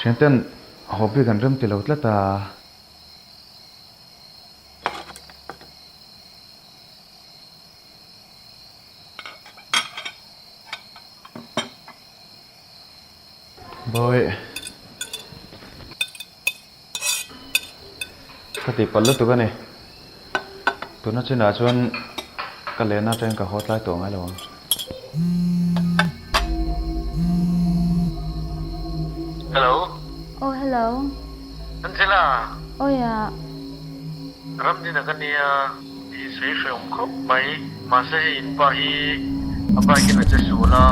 Thianten haw bik an rem ti lo tlat a. Bawi. Ka tihpalh lutuk a ni. Tuna chinah chuan ka lehna atangin ka haw tlai tawh ngai lo ang. Hello. Aw hello. Angela. Aw ya. Ramdina ka nia i sawi hre awm khawp mai. Mahse hei in pa hi a bike in a che sual a.